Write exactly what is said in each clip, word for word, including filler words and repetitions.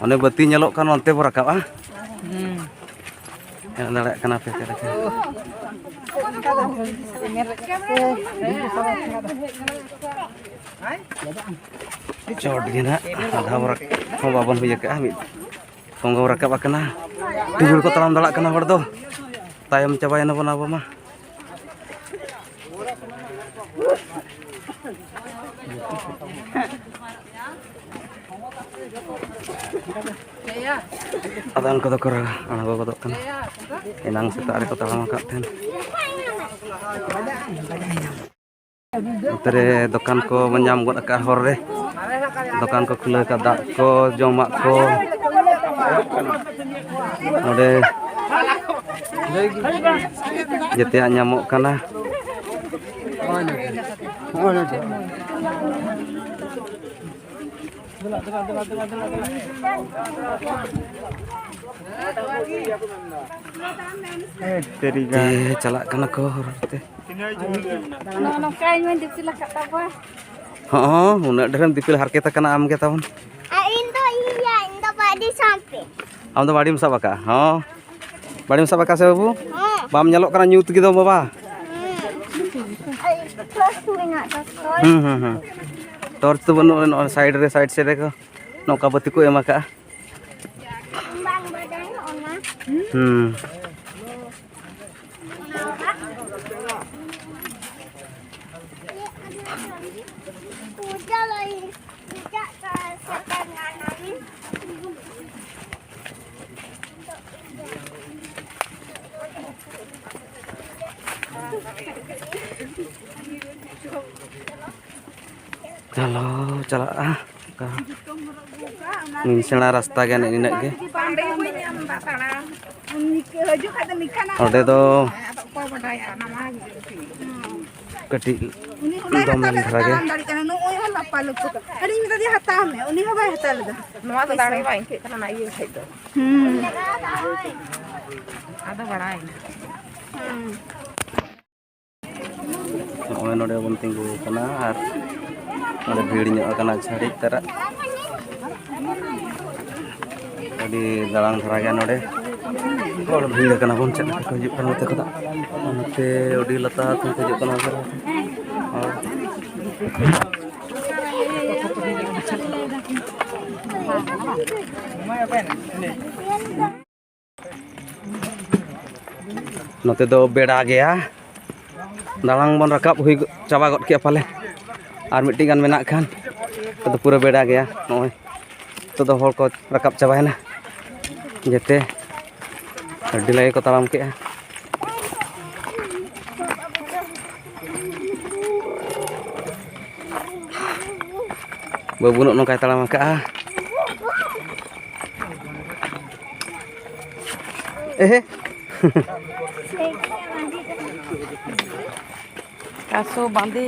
ᱚᱱᱮ ᱵᱟᱹᱛᱤ ᱧᱮᱞᱚᱜ ᱠᱟᱱ, ᱚᱱᱛᱮ ᱵᱚ ᱨᱟᱠᱟᱵᱼᱟ᱾ ᱧᱮᱞ ᱫᱟᱲᱮᱭᱟᱜ ᱠᱟᱱᱟ ᱯᱮ ᱪᱮᱫ ᱞᱮᱠᱟ᱾ ᱪᱚᱴ ᱜᱮ ᱱᱟᱦᱟᱜ, ᱟᱫᱷᱟ ᱵᱚᱨᱟ ᱦᱚᱸ ᱵᱟᱵᱚᱱ ᱦᱩᱭ ᱟᱠᱟᱜᱼᱟ᱾ ᱢᱤᱫ ᱠᱚᱸᱜᱚ ᱨᱟᱠᱟᱵ ᱟᱠᱟᱱᱟ᱾ ᱴᱩᱡᱩᱲ ᱠᱚ ᱛᱟᱲᱟᱢ ᱫᱟᱲᱮᱭᱟᱜ ᱠᱟᱱᱟ ᱦᱚᱲ ᱫᱚ᱾ ᱛᱟᱭᱚᱢ ᱪᱟᱵᱟᱭᱮᱱᱟ ᱵᱚᱱ ᱟᱵᱚ ᱢᱟ᱾ ᱟᱫᱚ ᱩᱱᱠᱩ ᱫᱚᱠᱚ ᱟᱬᱜᱚ ᱜᱚᱫᱚᱜ ᱠᱟᱱᱟ᱾ ᱮᱱᱟᱝ ᱥᱮᱛᱟᱜ ᱨᱮᱠᱚ ᱛᱟᱲᱟᱢ ᱟᱠᱟᱫ ᱛᱟᱦᱮᱱ᱾ ᱱᱚᱛᱮ ᱨᱮ ᱫᱚᱠᱟᱱ ᱠᱚ ᱵᱚᱱ ᱧᱟᱢ ᱜᱚᱫ ᱟᱠᱟᱫᱼᱟ ᱦᱚᱨ ᱨᱮ᱾ ᱫᱚᱠᱟᱱ ᱠᱚ ᱠᱷᱩᱞᱟᱹᱣ ᱟᱠᱟᱫ, ᱫᱟᱜ ᱠᱚ, ᱡᱚᱢᱟᱜ ᱠᱚ᱾ ᱱᱚᱰᱮ ᱡᱮᱛᱮᱭᱟᱜ ᱧᱟᱢᱚᱜ ᱠᱟᱱᱟ᱾ ᱛᱮ ᱪᱟᱞᱟᱜ ᱠᱟᱱᱟ ᱠᱚ ᱦᱚᱨ ᱛᱮ᱾ ᱱᱚᱜᱼᱚ ᱱᱚᱝᱠᱟ ᱤᱧ ᱢᱟᱧ ᱫᱤᱯᱤᱞ ᱟᱠᱟᱫ ᱛᱟᱠᱚᱣᱟ᱾ ᱦᱚᱸ, ᱩᱱᱟᱹᱜ ᱰᱷᱮᱨᱮᱢ ᱫᱤᱯᱤᱞ ᱦᱟᱨᱠᱮᱛ ᱟᱠᱟᱱᱟ ᱟᱢ ᱜᱮ ᱛᱟᱵᱚᱱ᱾ ᱟᱨ ᱤᱧ ᱫᱚ ᱤᱭᱟᱹ, ᱤᱧ ᱫᱚ ᱵᱟᱹᱲᱤ ᱥᱟᱵ ᱯᱮ᱾ ᱟᱢ ᱫᱚ ᱵᱟᱹᱲᱤᱢ ᱥᱟᱵ ᱟᱠᱟᱫᱼᱟ? ᱦᱚᱸ, ᱵᱟᱹᱲᱤᱢ ᱥᱟᱵ ᱟᱠᱟᱫᱼᱟ ᱥᱮ ᱵᱟᱹᱵᱩ? ᱦᱮᱸ᱾ ᱵᱟᱢ ᱧᱮᱞᱚᱜ ᱠᱟᱱᱟ ᱧᱩᱛ ᱜᱮᱫᱚ ᱵᱟᱵᱟ᱾ ᱦᱮᱸ᱾ ᱴᱚᱨᱪ ᱢᱮᱱᱟᱜ ᱛᱟᱠᱚᱣᱟ᱾ ᱦᱩᱸ, ᱦᱩᱸ, ᱦᱩᱸ᱾ ᱴᱚᱨᱪ ᱫᱚ ᱵᱟᱹᱱᱩᱜᱼᱟ, ᱱᱚᱜᱼᱚᱭ ᱥᱟᱭᱤᱰ ᱨᱮ, ᱥᱟᱭᱤᱰ ᱥᱮᱫ ᱨᱮᱠᱚ ᱱᱚᱝᱠᱟ ᱵᱟᱹᱛᱤ ᱠᱚ ᱮᱢ ᱟᱠᱟᱫᱼᱟ᱾ ᱵᱟᱝ ᱵᱟᱰᱟᱭ ᱚᱱᱟ᱾ ᱦᱩᱸ᱾ ᱪᱚᱞᱚ, ᱪᱟᱞᱟᱜᱼᱟ᱾ ᱚᱱᱠᱟ ᱱᱤᱱ ᱥᱮᱬᱟ ᱨᱟᱥᱛᱟ ᱜᱮ, ᱱᱤᱱᱟᱹᱜ ᱜᱮ᱾ ᱚᱸᱰᱮ ᱫᱚ ᱠᱟᱹᱴᱤᱡ ᱫᱚᱢᱮ ᱫᱷᱟᱨᱟ ᱜᱮ᱾ ᱱᱩᱜᱼᱩᱭ ᱦᱚᱸ ᱞᱟᱯᱟ ᱞᱩᱯᱟ᱾ ᱟᱹᱰᱤᱧ ᱢᱮᱛᱟ ᱫᱮᱭᱟ, ᱦᱟᱛᱟᱣ ᱢᱮ, ᱩᱱᱤ ᱦᱚᱸ ᱵᱟᱭ ᱦᱟᱛᱟᱣ ᱞᱮᱫᱟ᱾ ᱱᱚᱣᱟ ᱫᱚ ᱫᱟᱲᱮ ᱵᱟᱭ ᱟᱹᱭᱠᱟᱹᱜ ᱠᱟᱱᱟ, ᱚᱱᱟ ᱤᱭᱟᱹ ᱠᱷᱟᱡ ᱫᱚ᱾ ᱦᱩᱸ᱾ ᱟᱫᱚ ᱵᱟᱲᱟᱭᱮᱱᱟ᱾ ᱦᱩᱸ᱾ ᱱᱚᱜᱼᱚᱭ ᱱᱚᱰᱮ ᱵᱚᱱ ᱛᱤᱸᱜᱩ ᱟᱠᱟᱱᱟ ᱟᱨ ᱱᱚᱰᱮ ᱵᱷᱤᱲ ᱧᱚᱜ ᱟᱠᱟᱱᱟ ᱪᱷᱟᱹᱲᱤ ᱛᱟᱨᱟ᱾ ᱟᱹᱰᱤ ᱫᱟᱲᱟᱝ ᱫᱷᱟᱨᱟ ᱜᱮᱭᱟ ᱱᱚᱰᱮ᱾ ᱦᱚᱲ ᱵᱷᱤᱲ ᱟᱠᱟᱱᱟ ᱵᱚᱱ, ᱪᱮᱫ ᱞᱮᱠᱟ ᱠᱚ ᱦᱤᱡᱩᱜ ᱠᱟᱱᱟ ᱱᱚᱛᱮ ᱠᱷᱚᱱᱟᱜ᱾ ᱱᱚᱛᱮ ᱟᱹᱰᱤ ᱞᱟᱛᱟᱨ ᱠᱷᱚᱱ ᱠᱚ ᱦᱤᱡᱩᱜ ᱠᱟᱱᱟ᱾ ᱦᱚᱲ᱾ ᱱᱚᱛᱮ ᱫᱚ ᱵᱮᱲᱟ ᱜᱮᱭᱟ᱾ ᱫᱟᱲᱟᱝ ᱵᱚᱱ ᱨᱟᱠᱟᱵ ᱦᱩᱭ ᱪᱟᱵᱟ ᱜᱚᱫ ᱠᱮᱜᱼᱟ ᱯᱟᱞᱮ᱾ ᱟᱨ ᱢᱤᱫᱴᱤᱡ ᱜᱟᱱ ᱢᱮᱱᱟᱜ ᱠᱷᱟᱱ᱾ ᱱᱤᱛᱚᱜ ᱫᱚ ᱯᱩᱨᱟᱹ ᱵᱮᱲᱟ ᱜᱮᱭᱟ᱾ ᱱᱚᱜᱼᱚᱭ ᱱᱤᱛᱚᱜ ᱫᱚ ᱦᱚᱲ ᱠᱚ ᱨᱟᱠᱟᱵ ᱪᱟᱵᱟᱭᱮᱱᱟ᱾ ᱡᱮᱛᱮ ᱟᱹᱰᱤ ᱞᱟᱜᱮ ᱠᱚ ᱛᱟᱲᱟᱢ ᱠᱮᱜᱼᱟ᱾ ᱵᱟᱹᱵᱩ ᱱᱚᱜᱼᱚ ᱱᱚᱝᱠᱟᱭ ᱛᱟᱲᱟᱢ ᱟᱠᱟᱜᱼᱟ᱾ ᱮᱦᱮ᱾ ᱠᱟᱥᱚ ᱵᱟᱸᱫᱮ᱾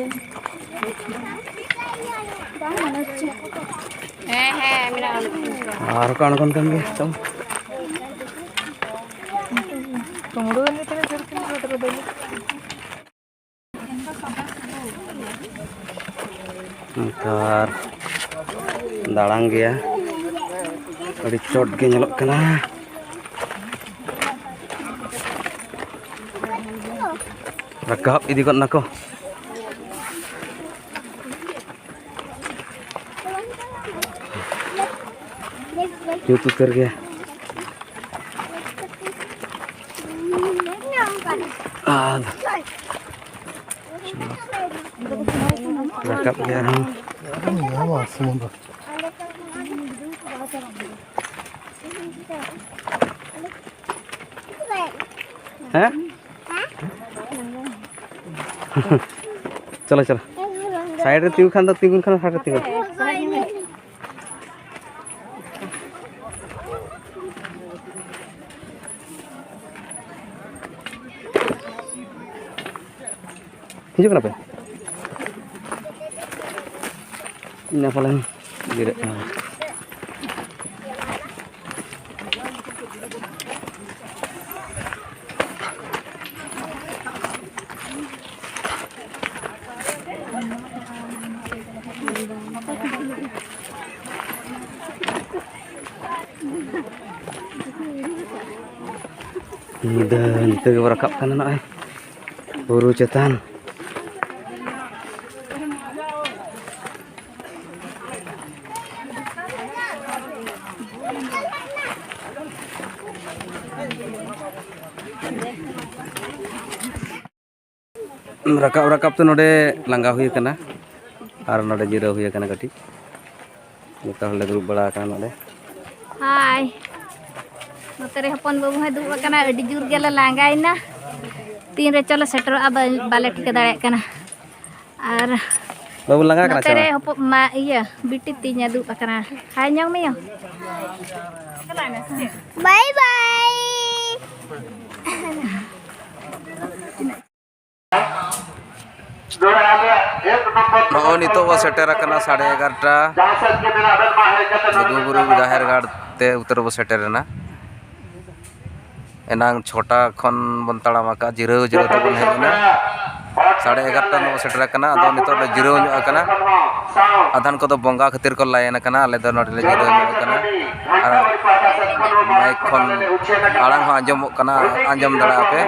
ᱦᱮᱸ, ᱦᱮᱸ, ᱢᱮᱱᱟᱜᱼᱟ᱾ ᱟᱨ ᱠᱚ ᱟᱬᱜᱚᱱ ᱠᱟᱱ ᱜᱮᱭᱟ ᱛᱚ᱾ ᱠᱩᱢᱲᱩ ᱮᱱ ᱜᱮ ᱛᱟᱦᱮᱸ ᱥᱮᱨᱚᱠᱚᱢ ᱫᱚ ᱟᱫᱚ ᱵᱟᱹᱧ ᱱᱮᱛᱟᱨ ᱫᱟᱲᱟᱝ ᱜᱮᱭᱟ, ᱟᱹᱰᱤ ᱪᱚᱴ ᱜᱮ ᱧᱮᱞᱚᱜ ᱠᱟᱱᱟ᱾ ᱨᱟᱠᱟᱵ ᱤᱫᱤ ᱜᱚᱫ ᱱᱟᱠᱚ᱾ ᱧᱩᱛ ᱩᱛᱟᱹᱨ ᱜᱮᱭᱟ᱾ ᱟᱨ ᱨᱟᱠᱟᱵ ᱜᱮᱭᱟ ᱟᱨᱦᱚᱸ᱾ ᱦᱮᱸ? ᱪᱚᱞᱚ, ᱪᱚᱞᱚ᱾ ᱥᱟᱭᱤᱰ ᱨᱮ ᱛᱤᱸᱜᱩ ᱠᱷᱟᱱ ᱫᱚ, ᱛᱤᱸᱜᱩᱱ ᱠᱷᱟᱱ ᱥᱟᱭᱤᱰ ᱨᱮ ᱛᱤᱸᱜᱩ᱾ ᱦᱤᱡᱩᱜ ᱠᱟᱱᱟ ᱯᱮ? ᱤᱱᱟᱹ ᱯᱟᱞᱮᱱ ᱡᱤᱨᱟᱹᱜ ᱠᱟᱱᱟ᱾ ᱧᱤᱫᱟᱹ ᱧᱤᱫᱟᱹ ᱜᱮᱵᱚ ᱨᱟᱠᱟᱵ ᱠᱟᱱᱟ ᱱᱚᱜᱼᱚᱭ ᱵᱩᱨᱩ ᱪᱮᱛᱟᱱ᱾ ᱨᱟᱠᱟᱵ ᱨᱟᱠᱟᱵ ᱛᱮ ᱱᱚᱰᱮ ᱞᱟᱸᱜᱟ ᱦᱩᱭ ᱟᱠᱟᱱᱟ ᱟᱨ ᱱᱚᱰᱮ ᱡᱤᱨᱟᱹᱣ ᱦᱩᱭ ᱟᱠᱟᱱᱟ ᱠᱟᱹᱴᱤᱡ᱾ ᱡᱚᱛᱚ ᱦᱚᱲᱞᱮ ᱫᱩᱲᱩᱵ ᱵᱟᱲᱟ ᱟᱠᱟᱱᱟ ᱱᱚᱰᱮ᱾ ᱦᱟᱭ᱾ ᱱᱚᱛᱮ ᱨᱮ ᱦᱚᱯᱚᱱ ᱵᱟᱹᱵᱩ ᱦᱚᱸᱭ ᱫᱩᱲᱩᱵ ᱟᱠᱟᱱᱟ, ᱟᱹᱰᱤ ᱡᱳᱨ ᱜᱮᱞᱮ ᱞᱟᱸᱜᱟᱭᱮᱱᱟ᱾ ᱛᱤᱱ ᱨᱮ ᱪᱚᱞᱮ ᱥᱮᱴᱮᱨᱚᱜᱼᱟ, ᱵᱟᱞᱮ ᱵᱟᱞᱮ ᱴᱷᱤᱠᱟᱹ ᱫᱟᱲᱮᱭᱟᱜ ᱠᱟᱱᱟ᱾ ᱟᱨ ᱵᱟᱹᱵᱩ ᱞᱟᱸᱜᱟ ᱠᱟᱱᱟ ᱱᱚᱛᱮ ᱥᱮ ᱨᱮ ᱵᱟᱝ? ᱦᱚᱯᱚᱱ ᱢᱟ ᱤᱭᱟᱹ ᱵᱤᱴᱤ ᱛᱤᱧ ᱫᱩᱲᱩᱵ ᱟᱠᱟᱱᱟ᱾ ᱦᱟᱭ ᱧᱚᱝ ᱢᱮ ᱭᱚ᱾ ᱵᱟᱭ ᱵᱟᱭ᱾ ᱱᱚᱜᱼᱚᱭ ᱱᱤᱛᱚᱜ ᱵᱚ ᱥᱮᱴᱮᱨ ᱟᱠᱟᱱᱟ ᱥᱟᱲᱮ ᱮᱜᱟᱨᱚᱴᱟ᱾ ᱞᱩᱜᱩᱵᱩᱨᱩ ᱡᱟᱦᱮᱨ ᱜᱟᱲ ᱛᱮ ᱩᱛᱟᱹᱨ ᱵᱚ ᱥᱮᱴᱮᱨ ᱮᱱᱟ᱾ ᱮᱱᱟᱝ ᱪᱷᱚᱴᱟ ᱠᱷᱚᱱ ᱵᱚᱱ ᱛᱟᱲᱟᱢ ᱟᱠᱟᱫᱼᱟ, ᱡᱤᱨᱟᱹᱣ ᱡᱤᱨᱟᱹᱣ ᱛᱮᱵᱚᱱ ᱦᱮᱡ ᱮᱱᱟ᱾ ᱥᱟᱲᱮ ᱮᱜᱟᱨᱚᱴᱟ ᱨᱮ ᱵᱚ ᱥᱮᱴᱮᱨ ᱟᱠᱟᱱᱟ᱾ ᱟᱫᱚ ᱱᱤᱛᱚᱜ ᱞᱮ ᱡᱤᱨᱟᱹᱣ ᱧᱚᱜ ᱟᱠᱟᱱᱟ᱾ ᱟᱫᱷᱟᱱ ᱠᱚᱫᱚ ᱵᱚᱸᱜᱟ ᱠᱷᱟᱹᱛᱤᱨ ᱠᱚ ᱞᱟᱭᱤᱱ ᱟᱠᱟᱱᱟ, ᱟᱞᱮ ᱫᱚ ᱱᱚᱰᱮ ᱞᱮ ᱡᱤᱨᱟᱹᱣ ᱧᱚᱜ ᱟᱠᱟᱱᱟ᱾ ᱟᱨ ᱢᱟᱭᱤᱠ ᱠᱷᱚᱱ ᱟᱲᱟᱝ ᱦᱚᱸ ᱟᱸᱡᱚᱢᱚᱜ ᱠᱟᱱᱟ, ᱟᱸᱡᱚᱢ ᱫᱟᱲᱮᱭᱟᱜᱼᱟ ᱯᱮ᱾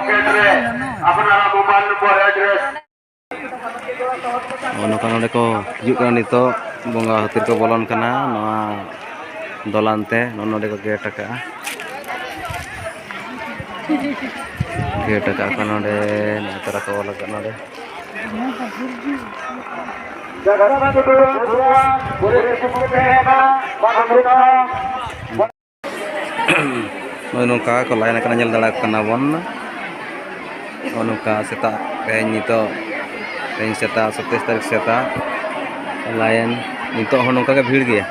ᱱᱚᱜᱼᱚ ᱱᱚᱝᱠᱟ ᱱᱚᱰᱮ ᱠᱚ ᱦᱤᱡᱩᱜ ᱠᱟᱱᱟ, ᱱᱤᱛᱚᱜ ᱵᱚᱸᱜᱟ ᱠᱷᱟᱹᱛᱤᱨ ᱠᱚ ᱵᱚᱞᱚᱱ ᱠᱟᱱᱟ ᱱᱚᱣᱟ ᱫᱚᱞᱟᱱ ᱛᱮ᱾ ᱱᱚᱜᱼᱚ ᱱᱚᱰᱮ ᱠᱚ ᱜᱮᱴ ᱟᱠᱟᱜᱼᱟ, ᱜᱮᱴ ᱟᱠᱟᱜᱼᱟ ᱠᱚ ᱱᱚᱰᱮ, ᱱᱚᱜᱼᱚ ᱛᱟᱨᱟ ᱠᱚ ᱚᱞ ᱟᱠᱟᱫ ᱱᱚᱰᱮ᱾ ᱱᱚᱜᱼᱚᱭ ᱱᱚᱝᱠᱟ ᱠᱚ ᱞᱟᱭᱤᱱ ᱟᱠᱟᱱᱟ, ᱧᱮᱞ ᱫᱟᱲᱮᱭᱟᱠᱚ ᱠᱟᱱᱟ ᱵᱚᱱ᱾ ᱱᱚᱜᱼᱚ ᱱᱚᱝᱠᱟ ᱥᱮᱛᱟᱜ, ᱛᱮᱦᱮᱧ ᱱᱤᱛᱚᱜ, ᱛᱮᱦᱮᱧ ᱥᱮᱛᱟᱜ ᱥᱟᱛᱟᱥ ᱛᱟᱹᱨᱤᱠᱷ ᱥᱮᱛᱟᱜ ᱞᱟᱭᱤᱱ, ᱱᱤᱛᱚᱜ ᱦᱚᱸ ᱱᱚᱝᱠᱟ ᱜᱮ ᱵᱷᱤᱲ ᱜᱮᱭᱟ,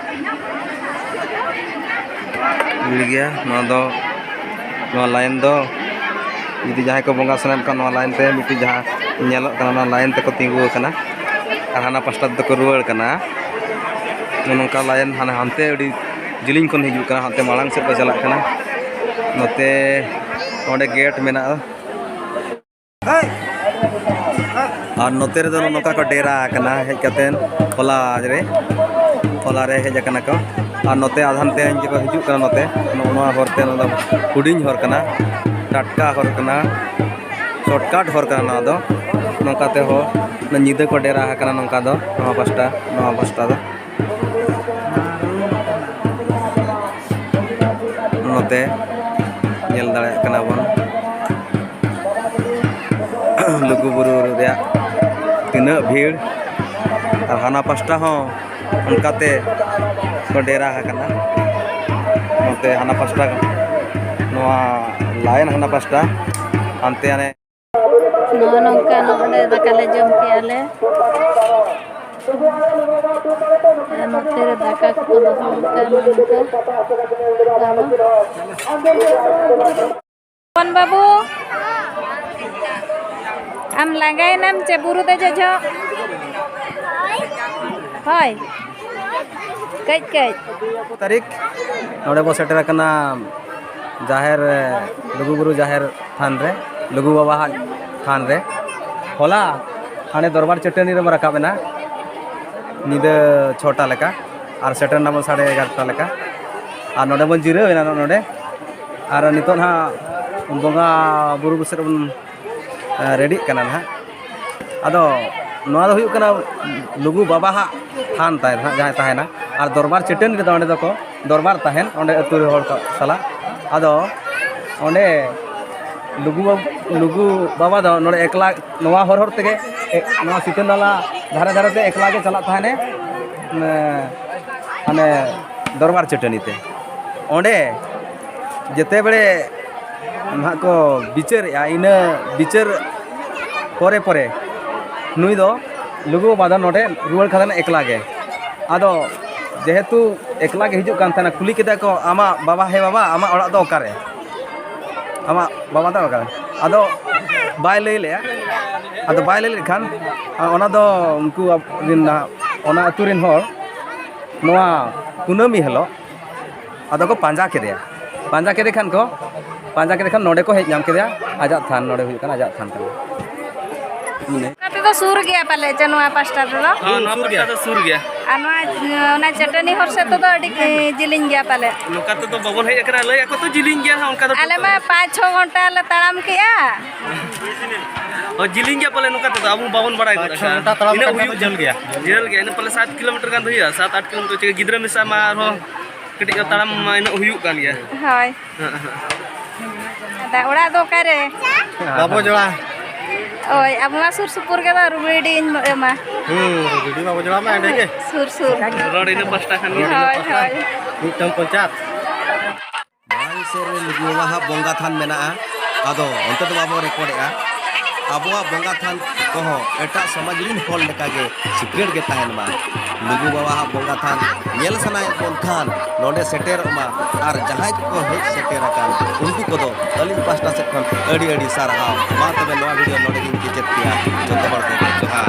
ᱵᱷᱤᱲ ᱜᱮᱭᱟ᱾ ᱱᱚᱣᱟ ᱫᱚ, ᱱᱚᱣᱟ ᱞᱟᱭᱤᱱ ᱫᱚ ᱡᱩᱫᱤ ᱡᱟᱦᱟᱸᱭ ᱠᱚ ᱵᱚᱸᱜᱟ ᱥᱟᱱᱟᱭᱮᱫ ᱠᱚᱣᱟ, ᱱᱚᱣᱟ ᱞᱟᱭᱤᱱ ᱛᱮ ᱢᱤᱫᱴᱤᱡ ᱡᱟᱦᱟᱸ ᱧᱮᱞᱚᱜ ᱠᱟᱱᱟ, ᱚᱱᱟ ᱞᱟᱭᱤᱱ ᱛᱮᱠᱚ ᱛᱤᱸᱜᱩ ᱟᱠᱟᱱᱟ ᱟᱨ ᱦᱟᱱᱟ ᱯᱟᱥᱴᱟ ᱛᱮᱫᱚ ᱠᱚ ᱨᱩᱣᱟᱹᱲ ᱠᱟᱱᱟ᱾ ᱱᱚᱜᱼᱚ ᱱᱚᱝᱠᱟ ᱞᱟᱭᱤᱱ ᱦᱟᱱᱮ ᱦᱟᱱᱛᱮ ᱟᱹᱰᱤ ᱡᱮᱞᱮᱧ ᱠᱷᱚᱱ ᱦᱤᱡᱩᱜ ᱠᱟᱱᱟ, ᱦᱟᱱᱛᱮ ᱢᱟᱲᱟᱝ ᱥᱮᱫ ᱠᱚ ᱪᱟᱞᱟᱜ ᱠᱟᱱᱟ᱾ ᱱᱚᱛᱮ ᱚᱸᱰᱮ ᱜᱮᱴ ᱢᱮᱱᱟᱜᱼᱟ᱾ ᱟᱨ ᱱᱚᱛᱮ ᱨᱮᱫᱚ ᱱᱚᱜᱼᱚ ᱱᱚᱝᱠᱟ ᱠᱚ ᱰᱮᱨᱟ ᱟᱠᱟᱱᱟ, ᱦᱮᱡ ᱠᱟᱛᱮᱫ ᱦᱚᱞᱟ ᱨᱮ, ᱦᱚᱞᱟ ᱨᱮ ᱦᱮᱡ ᱟᱠᱟᱱᱟ ᱠᱚ᱾ ᱟᱨ ᱱᱚᱛᱮ ᱟᱫᱷᱟᱱ ᱛᱮᱦᱮᱧ ᱜᱮᱠᱚ ᱦᱤᱡᱩᱜ ᱠᱟᱱᱟ, ᱱᱚᱛᱮ ᱱᱚᱜᱼᱚ ᱱᱚᱣᱟ ᱦᱚᱨ ᱛᱮ, ᱱᱚᱣᱟ ᱫᱚ ᱦᱩᱰᱤᱧ ᱦᱚᱨ ᱠᱟᱱᱟ᱾ ᱴᱟᱴᱠᱟ ᱦᱚᱨ ᱠᱟᱱᱟ, ᱥᱚᱨᱴᱠᱟᱴ ᱦᱚᱨ ᱠᱟᱱᱟ ᱱᱚᱣᱟ ᱫᱚ᱾ ᱱᱚᱝᱠᱟ ᱛᱮᱦᱚᱸ ᱧᱤᱫᱟᱹ ᱠᱚ ᱰᱮᱨᱟ ᱟᱠᱟᱱᱟ ᱱᱚᱝᱠᱟ ᱫᱚ, ᱱᱚᱣᱟ ᱯᱟᱥᱴᱟ, ᱱᱚᱣᱟ ᱯᱟᱥᱴᱟ ᱫᱚ᱾ ᱱᱚᱛᱮ ᱧᱮᱞ ᱫᱟᱲᱮᱭᱟᱜ ᱠᱟᱱᱟ ᱵᱚᱱ ᱞᱩᱜᱩᱵᱩᱨᱩ ᱨᱮᱭᱟᱜ ᱛᱤᱱᱟᱹᱜ ᱵᱷᱤᱲ, ᱟᱨ ᱦᱟᱱᱟ ᱯᱟᱥᱴᱟ ᱦᱚᱸ ᱚᱱᱠᱟᱛᱮ ᱠᱚ ᱰᱮᱨᱟ ᱟᱠᱟᱱᱟ᱾ ᱱᱚᱛᱮ ᱦᱟᱱᱟ ᱯᱟᱥᱴᱟ, ᱱᱚᱣᱟ ᱞᱟᱭᱤᱱ ᱦᱟᱱᱟ ᱯᱟᱥᱴᱟ, ᱦᱟᱱᱛᱮ ᱦᱟᱱᱮ ᱱᱚᱜᱼᱚ ᱱᱚᱝᱠᱟ ᱱᱚᱰᱮ ᱫᱟᱠᱟ ᱞᱮ ᱡᱚᱢ ᱠᱮᱜᱼᱟ ᱞᱮ᱾ ᱟᱨ ᱱᱚᱛᱮ ᱨᱮ ᱫᱟᱠᱟ ᱠᱚᱠᱚ ᱫᱚᱦᱚ ᱟᱠᱟᱫᱼᱟ ᱱᱚᱜᱼᱚ ᱱᱚᱝᱠᱟ᱾ ᱦᱚᱯᱚᱱ ᱵᱟᱹᱵᱩ, ᱟᱢ ᱞᱟᱸᱜᱟᱭᱮᱱᱟᱢ ᱪᱮ ᱵᱩᱨᱩ ᱫᱮᱡᱚᱜ ᱡᱚᱦᱚᱜ? ᱦᱳᱭ, ᱠᱟᱹᱡ ᱠᱟᱹᱡ᱾ ᱛᱟᱹᱨᱤᱠᱷ ᱱᱚᱰᱮ ᱵᱚ ᱥᱮᱴᱮᱨ ᱟᱠᱟᱱᱟ ᱡᱟᱦᱮᱨ, ᱞᱩᱜᱩᱵᱩᱨᱩ ᱡᱟᱦᱮᱨ ᱛᱷᱟᱱ ᱨᱮ, ᱞᱩᱜᱩ ᱵᱟᱵᱟᱣᱟᱜ ᱛᱷᱟᱱ ᱨᱮ᱾ ᱦᱚᱞᱟ ᱦᱟᱱᱮ ᱫᱚᱨᱵᱟᱨ ᱪᱟᱹᱴᱟᱹᱱᱤ ᱨᱮᱵᱚ ᱨᱟᱠᱟᱵ ᱮᱱᱟ ᱧᱤᱫᱟᱹ ᱪᱷᱚᱴᱟ ᱞᱮᱠᱟ, ᱟᱨ ᱥᱮᱴᱮᱨ ᱮᱱᱟᱵᱚᱱ ᱥᱟᱲᱮ ᱮᱜᱟᱨᱚᱴᱟ ᱞᱮᱠᱟ᱾ ᱟᱨ ᱱᱚᱰᱮ ᱵᱚᱱ ᱡᱤᱨᱟᱹᱣ ᱮᱱᱟ ᱱᱚᱜᱼᱚ ᱱᱚᱰᱮ᱾ ᱟᱨ ᱱᱤᱛᱚᱜ ᱱᱟᱦᱟᱜ ᱵᱚᱸᱜᱟ ᱵᱩᱨᱩ ᱥᱮᱫ ᱵᱚᱱ ᱨᱮᱰᱤᱜ ᱠᱟᱱᱟ ᱱᱟᱦᱟᱜ᱾ ᱟᱫᱚ ᱱᱚᱣᱟ ᱫᱚ ᱦᱩᱭᱩᱜ ᱠᱟᱱᱟ ᱞᱩᱜᱩ ᱵᱟᱵᱟᱣᱟᱜ ᱛᱷᱟᱱ ᱛᱟᱭ ᱱᱟᱦᱟᱜ, ᱡᱟᱦᱟᱸᱭ ᱛᱟᱦᱮᱱᱟ᱾ ᱟᱨ ᱫᱚᱨᱵᱟᱨ ᱪᱟᱹᱴᱟᱹᱱᱤ ᱨᱮᱫᱚ ᱚᱸᱰᱮ ᱫᱚᱠᱚ ᱫᱚᱨᱵᱟᱨ ᱛᱟᱦᱮᱱ, ᱚᱸᱰᱮ ᱟᱹᱛᱩ ᱨᱮ ᱦᱚᱲ ᱠᱚ ᱥᱟᱞᱟᱜ᱾ ᱟᱫᱚ ᱚᱸᱰᱮ ᱞᱩᱜᱩ ᱵᱟᱵ-, ᱞᱩᱜᱩ ᱵᱟᱵᱟ ᱫᱚ ᱱᱚᱰᱮ ᱮᱠᱞᱟ, ᱱᱚᱣᱟ ᱦᱚᱨ ᱦᱚᱨ ᱛᱮᱜᱮ, ᱮ-, ᱱᱚᱣᱟ ᱥᱤᱛᱟᱹ ᱱᱟᱞᱟ ᱫᱷᱟᱨᱮ ᱫᱷᱟᱨᱮ ᱛᱮ ᱮᱠᱞᱟ ᱜᱮ ᱪᱟᱞᱟᱜ ᱛᱟᱦᱮᱱᱮ, ᱢᱟᱱᱮ, ᱦᱟᱱᱮ ᱫᱚᱨᱵᱟᱨ ᱪᱟᱹᱴᱟᱹᱱᱤ ᱛᱮ᱾ ᱚᱸᱰᱮ ᱡᱮᱛᱮ ᱵᱮᱲᱮ ᱱᱟᱦᱟᱜ ᱠᱚ ᱵᱤᱪᱟᱹᱨᱮᱜᱼᱟ, ᱤᱱᱟᱹ ᱵᱤᱪᱟᱹᱨ ᱯᱚᱨᱮ ᱯᱚᱨᱮ ᱱᱩᱭ ᱫᱚ, ᱞᱩᱜᱩ ᱵᱟᱵᱟ ᱫᱚ ᱱᱚᱰᱮ ᱨᱩᱣᱟᱹᱲ ᱠᱟᱱ ᱛᱟᱦᱮᱱᱟ ᱮᱠᱞᱟ ᱜᱮ᱾ ᱟᱫᱚ ᱡᱮᱦᱮᱛᱩ ᱮᱠᱞᱟ ᱜᱮ ᱦᱤᱡᱩᱜ ᱠᱟᱱ ᱛᱟᱦᱮᱱᱟ, ᱠᱩᱞᱤ ᱠᱮᱫᱮᱭᱟ ᱠᱚ, "ᱟᱢᱟᱜ ᱵᱟᱵᱟ, ᱦᱮ ᱵᱟᱵᱟ, ᱟᱢᱟᱜ ᱚᱲᱟᱜ ᱫᱚ ᱚᱠᱟᱨᱮ? ᱟᱢᱟᱜ ᱵᱟᱵᱟ ᱫᱚ ᱚᱠᱟᱨᱮ?" ᱟᱫᱚ ᱵᱟᱭ ᱞᱟᱹᱭ ᱞᱮᱜᱼᱟ᱾ ᱟᱫᱚ ᱵᱟᱭ ᱞᱟᱹᱭ ᱞᱮᱠᱷᱟᱱ, ᱚᱱᱟ ᱫᱚ ᱩᱱᱠᱩ ᱟᱵᱚ ᱨᱮᱱ, ᱚᱱᱟ ᱟᱹᱛᱩ ᱨᱮᱱ ᱦᱚᱲ ᱱᱚᱣᱟ ᱠᱩᱱᱟᱹᱢᱤ ᱦᱤᱞᱳᱜ ᱟᱫᱚ ᱠᱚ ᱯᱟᱸᱡᱟ ᱠᱮᱫᱮᱭᱟ᱾ ᱯᱟᱸᱡᱟ ᱠᱮᱫᱮ ᱠᱷᱟᱱ ᱠᱚ, ᱯᱟᱸᱡᱟ ᱠᱮᱫᱮ ᱠᱷᱟᱱ ᱱᱚᱰᱮ ᱠᱚ ᱦᱮᱡ ᱧᱟᱢ ᱠᱮᱫᱮᱭᱟ, ᱟᱡᱟᱜ ᱛᱷᱟᱱ, ᱱᱚᱰᱮ ᱦᱩᱭᱩᱜ ᱠᱟᱱᱟ ᱟᱡᱟᱜ ᱛᱷᱟᱱ ᱠᱟᱱᱟ᱾ ᱚᱱᱟ ᱛᱮᱫᱚ ᱥᱩᱨ ᱜᱮᱭᱟ ᱯᱟᱞᱮ ᱪᱮ ᱱᱚᱣᱟ ᱯᱟᱥᱴᱟ ᱛᱮᱫᱚ? ᱦᱮᱸ, ᱱᱚᱣᱟ ᱥᱩᱨ ᱜᱮᱭᱟ᱾ ᱯᱟᱥᱴᱟ ᱫᱚ ᱥᱩᱨ ᱜᱮᱭᱟ᱾ ᱟᱨ ᱱᱚᱣᱟ, ᱚᱱᱟ ᱪᱟᱹᱴᱟᱹᱱᱤ ᱦᱚᱨ ᱥᱮᱫ ᱛᱮᱫᱚ ᱟᱹᱰᱤ, ᱮ, ᱡᱤᱞᱤᱧ ᱜᱮᱭᱟ ᱯᱟᱞᱮ᱾ ᱱᱚᱝᱠᱟ ᱛᱮᱫᱚ ᱵᱟᱵᱚᱱ ᱦᱮᱡ ᱟᱠᱟᱱᱟ, ᱞᱟᱹᱭ ᱟᱠᱚ ᱛᱚ ᱡᱤᱞᱤᱧ ᱜᱮᱭᱟ ᱦᱟᱸᱜ, ᱚᱱᱠᱟ ᱫᱚ ᱟᱞᱮ ᱴᱳᱴᱟᱞ ᱢᱟ ᱯᱟᱸᱪ ᱪᱷᱚ ᱜᱷᱚᱱᱴᱟ ᱞᱮ ᱛᱟᱲᱟᱢ ᱠᱮᱜᱼᱟ᱾ ᱚ, ᱡᱤᱞᱤᱧ ᱜᱮᱭᱟ ᱯᱟᱞᱮ ᱱᱚᱝᱠᱟ ᱛᱮᱫᱚ, ᱟᱵᱚ ᱵᱟᱵᱚᱱ ᱵᱟᱲᱟᱭ ᱯᱟᱸᱪ ᱜᱚᱫ ᱪᱷᱚ ᱟᱠᱟᱫᱼᱟ᱾ ᱜᱷᱚᱱᱴᱟ ᱛᱟᱲᱟᱢ ᱤᱱᱟᱹᱜ ᱞᱮᱠᱷᱟᱱ ᱫᱚ ᱦᱩᱭᱩᱜ ᱡᱷᱟᱹᱞ ᱜᱮᱭᱟ᱾ ᱡᱷᱟᱹᱞ ᱜᱮᱭᱟ, ᱤᱱᱟᱹ ᱯᱟᱞᱮ ᱥᱟᱛ ᱠᱤᱞᱳᱢᱤᱴᱟᱨ ᱜᱟᱱ ᱫᱚ ᱦᱩᱭᱩᱜᱼᱟ, ᱥᱟᱛ ᱟᱴ ᱠᱤᱞᱳᱢᱤᱴᱟᱨ, ᱪᱤᱠᱟᱹ ᱜᱤᱫᱽᱨᱟᱹ ᱢᱮᱥᱟ ᱢᱟ ᱟᱨᱦᱚᱸ ᱠᱟᱹᱴᱤᱡ ᱫᱚ ᱛᱟᱲᱟᱢ ᱢᱟ ᱤᱱᱟᱹᱜ ᱦᱩᱭᱩᱜ ᱠᱟᱱ ᱜᱮᱭᱟ᱾ ᱦᱳᱭ᱾ ᱦᱮᱸ, ᱦᱮᱸ᱾ ᱟᱫᱚ ᱚᱲᱟᱜ ᱫᱚ ᱚᱠᱟᱨᱮ? ᱵᱟᱵᱚ ᱡᱚᱲᱟ᱾ ᱦᱳᱭ, ᱟᱵᱚ ᱢᱟ ᱥᱩᱨ ᱥᱩᱯᱩᱨ ᱜᱮ ᱫᱚ, ᱨᱩᱵᱤᱰᱤᱧ ᱮᱢᱟ᱾ ᱦᱩᱸ, ᱨᱩᱵᱤᱰᱤ ᱵᱟᱵᱚ ᱡᱚᱲᱟ ᱢᱟ ᱮᱸᱰᱮ ᱜᱮ᱾ ᱥᱩᱨ ᱥᱩᱨ᱾ ᱨᱚᱲ ᱤᱱᱟᱹ ᱯᱟᱥᱴᱟ ᱠᱷᱟᱱ ᱜᱮ᱾ ᱦᱳᱭ, ᱦᱳᱭ᱾ ᱢᱤᱫᱴᱟᱝ ᱯᱚᱧᱪᱟᱭᱮᱛ᱾ ᱢᱟᱲᱟᱝ ᱥᱮᱫ ᱨᱮ ᱞᱩᱜᱩ ᱵᱟᱵᱟ ᱦᱟᱜ ᱵᱚᱸᱜᱟ ᱛᱷᱟᱱ ᱢᱮᱱᱟᱜᱼᱟ, ᱟᱫᱚ ᱚᱱᱛᱮ ᱫᱚ ᱵᱟᱵᱚ ᱨᱮᱠᱚᱨᱰᱮᱜᱼᱟ᱾ ᱟᱵᱚᱣᱟᱜ ᱵᱚᱸᱜᱟ ᱛᱷᱟᱱ ᱠᱚᱦᱚᱸ ᱮᱴᱟᱜ ᱥᱚᱢᱟᱡᱽ ᱨᱤᱱ ᱦᱚᱲ ᱞᱮᱠᱟᱜᱮ ᱥᱤᱠᱷᱱᱟᱹᱛ ᱜᱮ ᱛᱟᱦᱮᱱ ᱢᱟ᱾ ᱞᱩᱜᱩ ᱵᱟᱵᱟᱣᱟᱜ ᱵᱚᱸᱜᱟ ᱛᱷᱟᱱ ᱧᱮᱞ ᱥᱟᱱᱟᱭᱮᱫ ᱵᱚᱱ ᱠᱷᱟᱱ ᱱᱚᱰᱮ ᱥᱮᱴᱮᱨᱚᱜ ᱢᱟ, ᱟᱨ ᱡᱟᱦᱟᱸᱭ ᱠᱚᱠᱚ ᱦᱮᱡ ᱥᱮᱴᱮᱨ ᱟᱠᱟᱱ ᱩᱱᱠᱩ ᱠᱚᱫᱚ ᱟᱹᱞᱤᱧ ᱯᱟᱥᱴᱟ ᱥᱮᱫ ᱠᱷᱚᱱ ᱟᱹᱰᱤ ᱟᱹᱰᱤ ᱥᱟᱨᱦᱟᱣ᱾ ᱢᱟ ᱛᱚᱵᱮ ᱱᱚᱣᱟ ᱵᱷᱤᱰᱤᱭᱳ ᱱᱚᱰᱮ ᱜᱤᱧ ᱠᱮᱪᱮᱫ ᱠᱮᱜᱼᱟ᱾ ᱡᱚᱛᱚ ᱦᱚᱲ ᱠᱚᱜᱮ ᱡᱚᱦᱟᱨ᱾